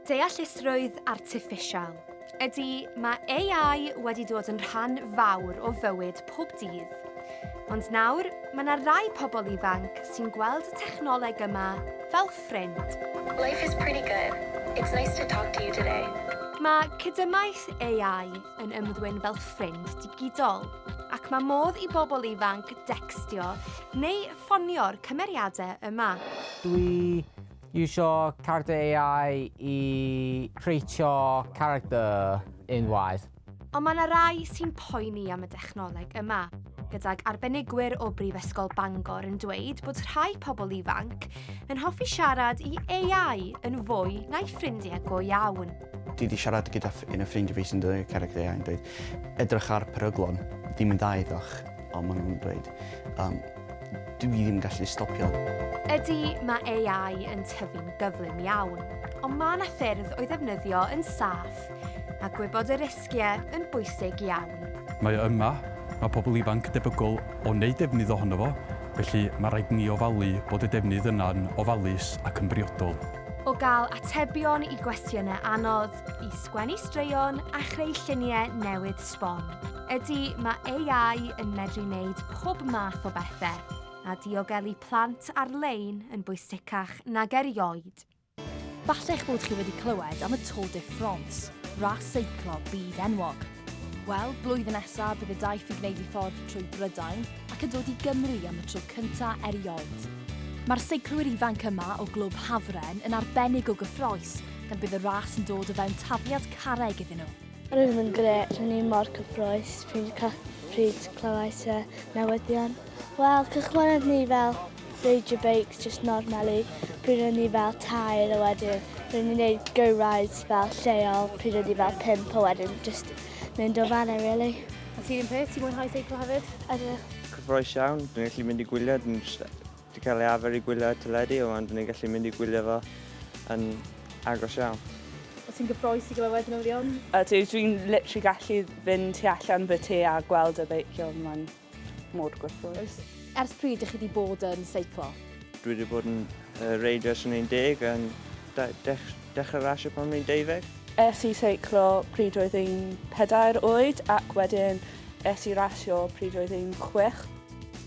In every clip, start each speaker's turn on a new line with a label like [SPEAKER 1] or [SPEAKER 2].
[SPEAKER 1] Deallusrwydd artiffisial. Ydy, mae AI wedi dod yn rhan fawr o fywyd pob dydd. Ond nawr, mae yna rai pobl ifanc sy'n gweld y technoleg yma fel ffrind.
[SPEAKER 2] Life is pretty good. It's nice to talk to you today.
[SPEAKER 1] Mae cydymaith AI yn ymddwyn fel ffrind digidol, ac mae modd i bobl ifanc decstio neu ffonio'r cymeriadau yma.
[SPEAKER 3] Dwi iwsio character AI i creatio character unwaith.
[SPEAKER 1] Ond mae yna rai sy'n poeni am y dechnoleg yma, gydag arbenigwyr o Brifysgol Bangor yn dweud bod rhai pobl ifanc yn hoffi siarad i AI yn fwy na'i ffrindiau go iawn.
[SPEAKER 4] Dwi wedi siarad gyda un o ffrindiau fi sy'n dod character AI yn dweud, edrych ar peryglon, ddim yn dda iddoch, ond maen nhw'n dweud, dwi ddim yn gallu stopio.
[SPEAKER 1] Ydy, mae AI yn tyfu'n gyflym iawn, ond mae yna ffyrdd o'i ddefnyddio yn saff, a gwybod y risgiau yn bwysig iawn.
[SPEAKER 5] Mae o yma, mae pobl ifanc debygol o wneud defnydd ohono fo, felly mae rhaid ni ofalu bod y defnydd yna'n ofalus ac yn briodol.
[SPEAKER 1] O gael atebion i gwestiynau anodd, i sgwennu straeon a chreu lluniau newydd sbon. Ydy, mae AI yn medru wneud pob math o bethau, a diogelu plant ar-lein yn bwysicach nag erioed.
[SPEAKER 6] Falle eich bod chi wedi clywed am y Tour de France, ras seiclo byd enwog. Wel, blwyddyn nesa bydd y daith yn gwneud ei ffordd trwy Brydain ac yn dod i Gymru am y tro cynta erioed. Mae'r seiclwyr ifanc yma o Glwb Hafren yn arbennig o gyffrous gan bydd y ras yn dod o fewn tafliad carreg iddyn nhw.
[SPEAKER 7] Roedd yn grêt, o'n i mor cyffrous pryd, pryd clywais y newyddion. Wel, cychwynnodd ni fel reidio beics just normally, pryd o'n ni fel 3 a wedyn ro'n ni'n gwneud go rides fel lleol pryd o'n ni fel 5 a wedyn just mynd o fanna really.
[SPEAKER 8] A ti'n un peth, ti'n mwynhau seiclo hefyd?
[SPEAKER 7] Ydw.
[SPEAKER 9] Cyffrous iawn, dwi'n gallu mynd i gwylio, dwi'n just 'di cael ei arfer i gwylio ar teledu, ond dwi'n gallu mynd i gwylio fo yn agos iawn.
[SPEAKER 8] O ti'n gyffrous i glywed y newyddion?
[SPEAKER 10] Ydw, dwi'n literally gallu fynd tu allan fy tŷ a gweld y beicio, mae'n mor gyffrous.
[SPEAKER 6] Ers pryd ydych chi wedi bod yn seiclo?
[SPEAKER 9] Dwi wedi bod yn reidio ers o'n i'n 10 yn dechrau rasio pan o'n i'n 12.
[SPEAKER 10] Es i seiclo pryd oedd i'n 4 oed ac wedyn es i rasio pryd oedd i'n 6.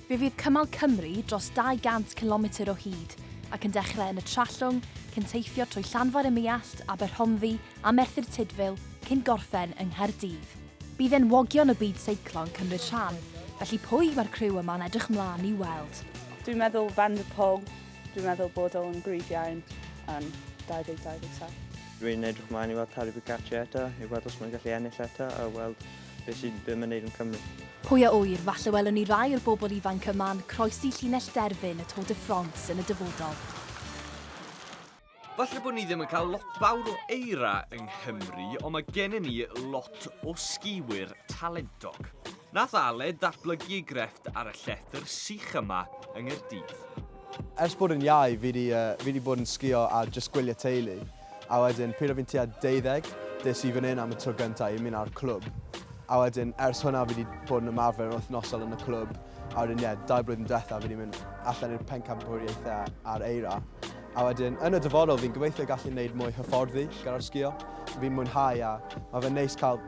[SPEAKER 6] Fe fydd cymal Cymru dros 200 cilometr o hyd ac yn dechrau yn y Trallwng cyn teithio trwy Llanfair-ym-Muallt, Aberhonddu a Merthyr Tudful cyn gorffen yng Nghaerdydd. Bydd enwogion y byd seiclo yn cymryd rhan, felly pwy mae'r criw yma'n edrych mlaen i weld?
[SPEAKER 10] Dwi'n meddwl Van der Poel, dwi'n meddwl bod o'n gryf iawn yn 2027.
[SPEAKER 9] Dwi'n edrych mlaen i weld Tadej Pogacar eto, i weld os mae'n gallu ennill eto a weld beth sy'n be mae'n neud yn Cymru.
[SPEAKER 6] Pwy a ŵyr, falle welwn ni rai o'r bobl ifanc yma'n croesi llinell derfyn y Tour de France yn y dyfodol.
[SPEAKER 11] Falle bod ni ddim yn cael lot fawr o eira yng Nghymru, ond mae gennym ni lot o sgiwyr talentog. Nath Aled ddatblygu ei grefft ar y llethr sych yma yng Nghaerdydd.
[SPEAKER 12] Ers bod yn iau, fi 'di uh, fi 'di bod yn sgïo ar jyst gwyliau teulu. A wedyn, pryd o fi'n tua 12, des i fan hyn am y tro gyntaf i ymuno â'r clwb. A wedyn, ers hwnna fi 'di bod yn ymarfer yn wythnosol yn y clwb. A wedyn, ie, yeah, 2 blwyddyn diwetha fi 'di mynd allan i'r pencampwriaethau ar eira. A wedyn, yn y dyfodol, fi'n gobeithio gallu gwneud mwy hyfforddi gyda'r sgïo. Fi'n mwynhau a mae fe'n neis cael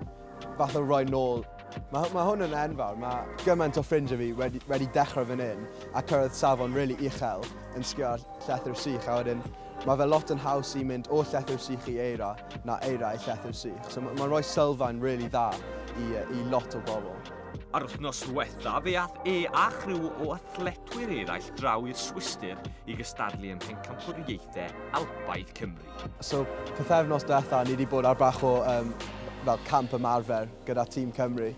[SPEAKER 12] fath o roi nôl. Mae, mae hwn yn enfawr. Mae gymaint o ffrindiau fi wedi, wedi dechrau fan hyn a cyrraedd safon really uchel yn sgio ar llethr sych. A wedyn, mae fe lot yn haws i mynd o llethr sych i eira na eira i llethr sych. So mae'n rhoi sylfaen really dda i, i lot o bobl.
[SPEAKER 11] Ar wythnos ddiwetha, fe ath e a chriw o athletwyr eraill draw i'r Swistir i gystadlu ym Mhencampwriaethau Alpaidd Cymru.
[SPEAKER 12] So, pythefnos diwetha, ni wedi bod ar bach o um, fel camp ymarfer gyda tîm Cymru.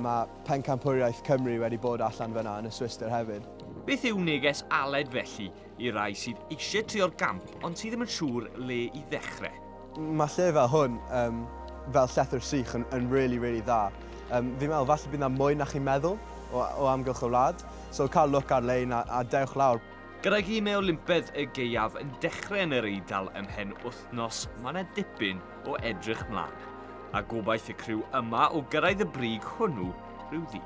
[SPEAKER 12] Mae Pencampwriaeth Cymru wedi bod allan fyna yn y Swistir hefyd.
[SPEAKER 11] Beth yw neges Aled felly i rai sydd eisiau trio'r gamp ond sydd ddim yn siŵr le i ddechrau?
[SPEAKER 12] Mae lle fel hwn, um, fel llethr sych, yn, yn really, really dda. Fi'n meddwl, falle bydd yna mwy na chi'n meddwl o, o amgylch y wlad. So cael look ar-lein a, a dewch lawr.
[SPEAKER 11] Gydag Gemau Olympaidd y Gaeaf yn dechrau yn yr Eidal ymhen wythnos, mae yna dipyn o edrych mlaen. A gobaith y criw yma o gyrraedd y brig hwnnw rhyw ddydd.